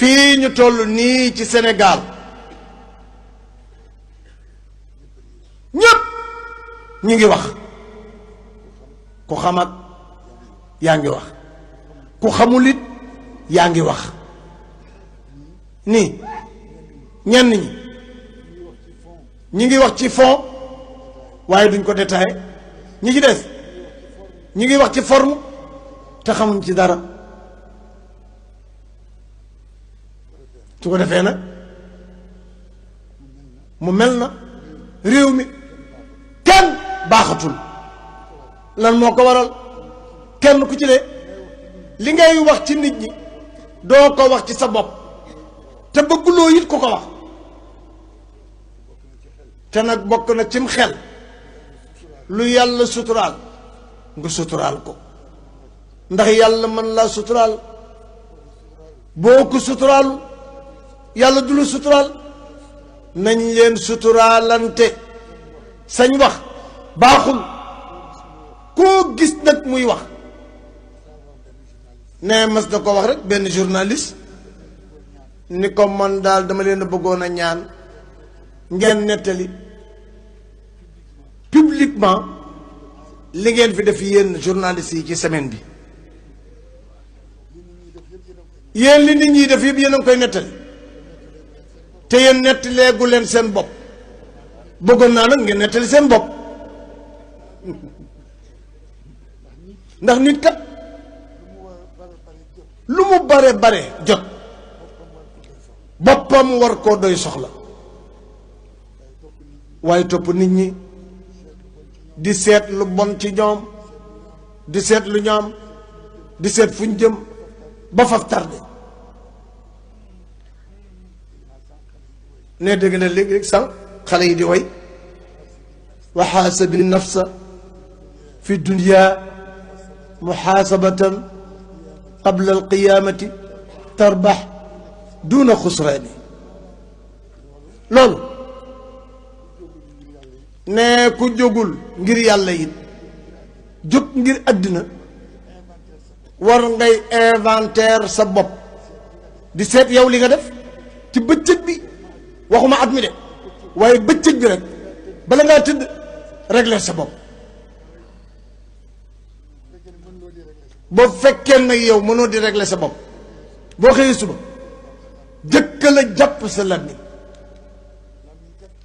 fii ñu toll nii ci Sénégal ñépp ñi ngi wax ku xam ak yaa ngi wax ku xamul it yaa ngi wax nii ñenn ñi ngi wax ci fond waaye duñ ko détaillé ñi ci des ñi ngi wax ci forme te xamuñ ci dara su ko defee nag mu mel na réew mi kenn baaxatul lan moo ko waral kenn ku ci ne li ngay wax ci nit ñi doo ko wax ci sa bopp te bëgguloo it ku ko wax te nag bokk na cim xel lu yàlla suturaal nga suturaal ko ndax yàlla mën laa suturaal boo ko suturaalu yàlla du la suturaal nañ leen suturaalante sañ wax baaxul koo gis nag muy wax ne mas na ko wax rek benn journaliste ni ko man daal dama leen a bëggoon a ñaan ngeen nettali publiquement li ngeen fi def yéen journalistes yi ci semaine bi yéen li nit ñi def yëpp yéen a ngi koy nettali te yéen nettaleegu leen seen bopp bëggoon naa nag ngeen nettali seen bopp ndax nit kat lu mu bare jot boppam war koo doy soxla waaye topp nit ñi di seet lu bon ci ñoom di seet lu ñoom di seet fu ñu jëm ba faf tardé ne dégg na léegi rek sànq xale yi di way wa xaasabi nafsa fi dunya muxaasabatan qabla alqiyaamati tarbax duna xusraani loolu ne ku jógul ngir yàlla it jóg ngir àddina war ngay inventaire sa bopp di seet yow li nga def ci bëccëg bi waxuma at mi de waaye bëccëg bi rek bala ngaa tëdd régler sa bopp boo fekkee nag yow mënoo di régler sa bopp boo xëyee suba jëkk la jàpp sa làmmiñ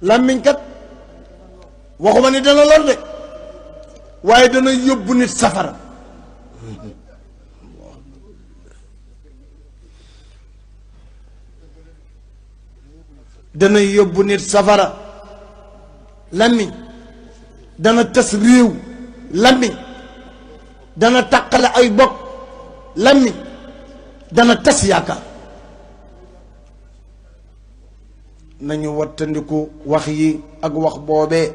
làmmiñ kat waxuma ni dana lor de waaye dana yóbbu nit safara dana yóbbu nit safara làmmiñ dana tas réew làmmiñ dana tàqale ay bokk làmmiñ dana tas yaakaar nañu wattandiku wax yi ak wax boobee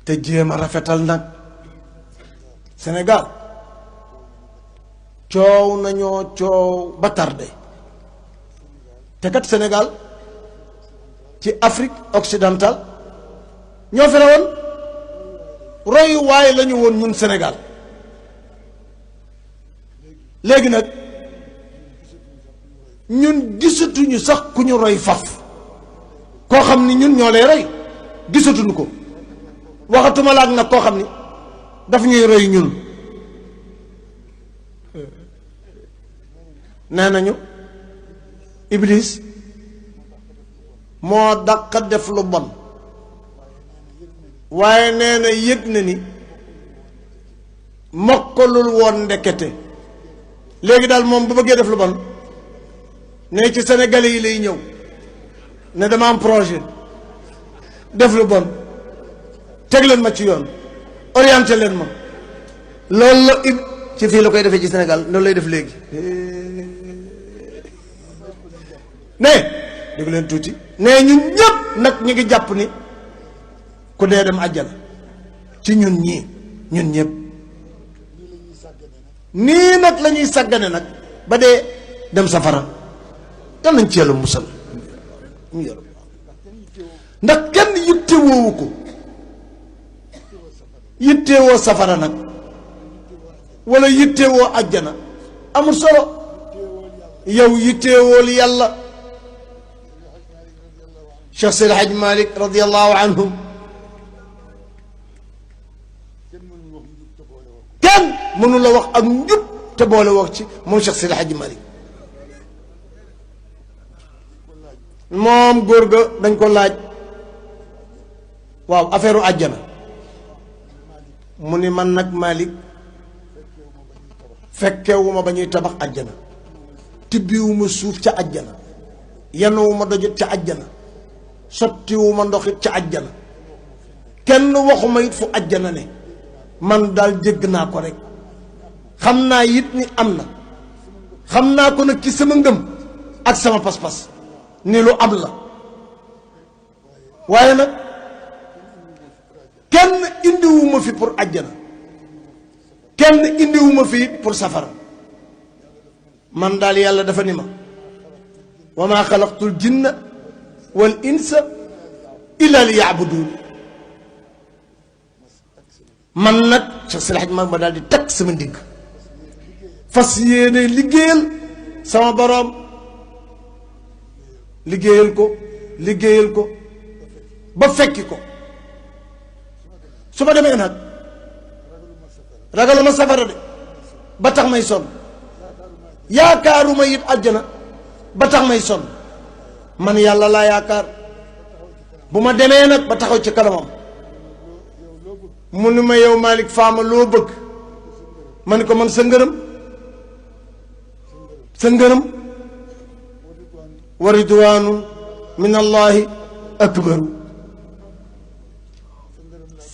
te jéem a rafetal nag Sénégal coow nañoo coow ba tardé te kat Sénégal ci Afrique occidentale ñoo fi rawoon royu waaye la ñu woon ñun Sénégal léegi nag ñun gisatuñu sax ku ñu roy faf koo xam ni ñun ñoo lay roy gisatuñu ko waxatuma laak nag koo xam ni daf ñuy roy ñun nee nañu Iblis moo dàq def lu bon waaye nee na yëg na ni mokkalul woon ndekete léegi daal moom bu bëggee def lu bon ne ci Sénégalais yi lay ñëw ne dama am projet def lu bon teg leen ma ci yoon orienté leen ma loolu la ib ci fii la koy defee ci Sénégal loolu lay def léegi ne dégg leen tuuti ne ñun ñëpp nag ñu ngi jàpp ni ku dee dem àjjana ci ñun ñii ñun ñëpp nii nag la ñuy sàggane nag ba dee dem safara yal nañ ci yàlla musal ndax kenn yittewoowu ko yittewoo safara nag wala yittewoo àjjana amul solo yow yitteewool yàlla Cheikh Seydi Hadj Malick radiyallahu anhum kenn mënu la wax ak njub te boole wax ci moom Cheikh Seydi Hadj Malick moom góor ga dañ ko laaj waaw affaire u àjjana mu ni man nag Malick fekkewuma ba ñuy tabax àjjana tibbiwuma suuf ca àjjana yenuwuma dojut ca àjjana sottiwuma ndoxit ca àjjana kenn waxuma it fu àjjana ne man daal jégg naa ko rek xam naa it ni am na xam naa ko nag ci sama ngëm ak sama pas-pas ni lu am la waaye nag kenn indiwuma fi pour àjjana kenn indiwuma fi pour safara man daal yàlla dafa ni ma wa maa xalaqtul jinna wal insa illa li yaabuduun man nag Cheikh Seydi Hadji Malick ma daal di takk sama ndigg fas yéene liggéeyal sama boroom liggéeyal ko ba fekki ko su ma demee nag ragaluma safara de ba tax may sonn yaakaaruma it àjjana ba tax may sonn man yàlla laa yaakaar bu ma demee nag ba taxaw ci kanamam mu ni ma yow Malick Fama loo bëgg ma ni ko man sa ngërëm wa ridwaanu min allahi akbaru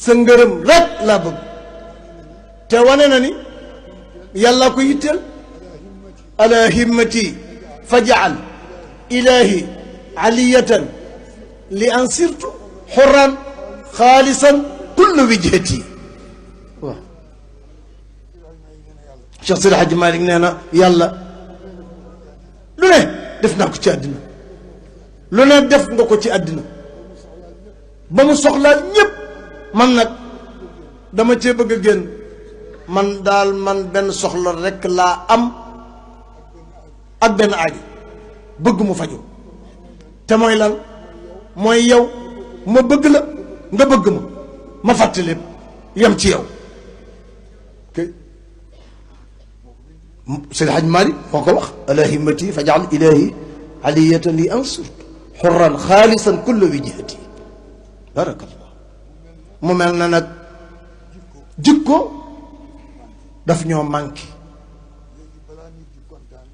sa ngërëm rek laa bëgg te wane na ni yàlla ko yitteel ala himmati fajal ilahi aliyatan li an sirtu xurran xaalisan kullu wijhati waaw Cheikh Seydi Hadji Malick nee na yàlla lu ne def naa ko ci àddina lu ne def nga ko ci àddina ba mu soxlaal ñépp man nag dama cee bëgg a génn man daal man benn soxla rekk laa am ak benn aajo bëgg mu faju te mooy lan mooy yow ma bëgg la nga bëgg ma fàtte lépp yem ci yow Seydi Hadji Malick moo ko wax ala himmati fajal ilahi aliyatan li ansur xurran xaalisan kulla wijhati barakallah mu mel na nag jikko daf ñoo manqué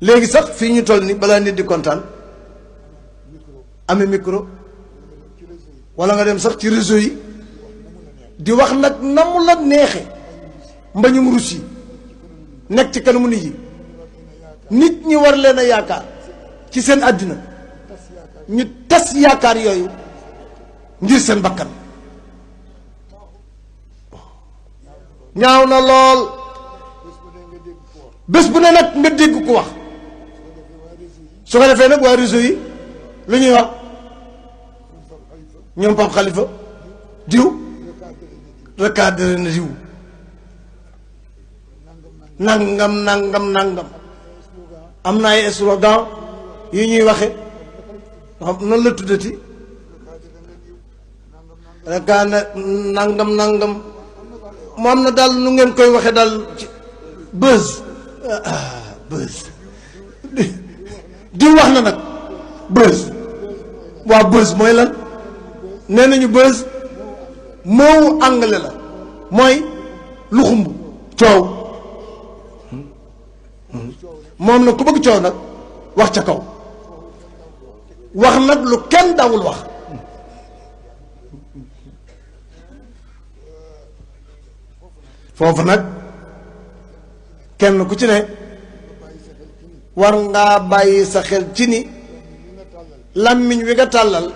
léegi sax fii ñu toll ni balaa nit di kontaan amee micro wala nga dem sax ci réseau yi di wax nag na mu la neexe mbañum rus yi nekk ci kanamu nit yi nit ñi war leen a yaakaar ci seen àddina ñu tas yaakaar yooyu ngir seen bakkan ñaaw na lool bés bu ne nag nga dégg ku wax su ko defee nag waa réseau yi lu ñuy wax ñoom Pape Khalifa diw recadré na diw nangam am na ay slogan yu ñuy waxe xam noonu la tuddati recadré nangam mu am na daal nu ngeen koy waxe daal ci buzz di wax na nag buzz waa buzz mooy lan nee nañu buzz moowu anglais la mooy lu xumb coow moom nag ku bëgg coow nag wax ca kaw wax nag lu kenn dawul wax foofu nag kenn ku ci ne war ngaa bàyyi sa xel ci ni làmmiñ wi nga tàllal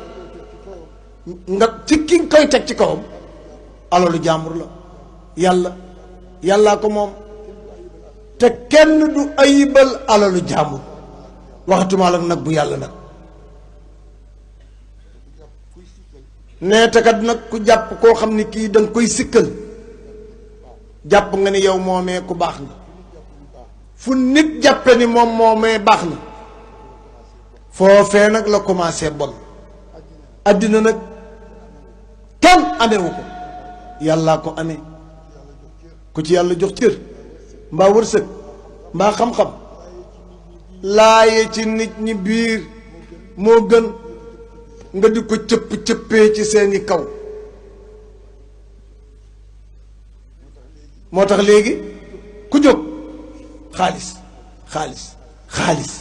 nga ci ki nga koy teg ci kawam alalu jàmbur la yàllaa ko moom te kenn du ayibal alalu jàmbur waxatuma la nag bu yàlla nag nee te kat nag ku jàpp koo xam ni kii danga koy sikkal jàpp nga ni yow moomee ku baax nga fu nit jàppe ni moom moomee baax na foofee nag la commencé bon addina nag kenn amewu ko yàllaa ko amee ku ci yàlla jox cër mbaa wërsëg mbaa xam-xam laaye ci nit ñi biir moo gën nga di ko cëpp-cëppee ci seeni kaw moo tax léegi ku jóg xaalis xaalis xaalis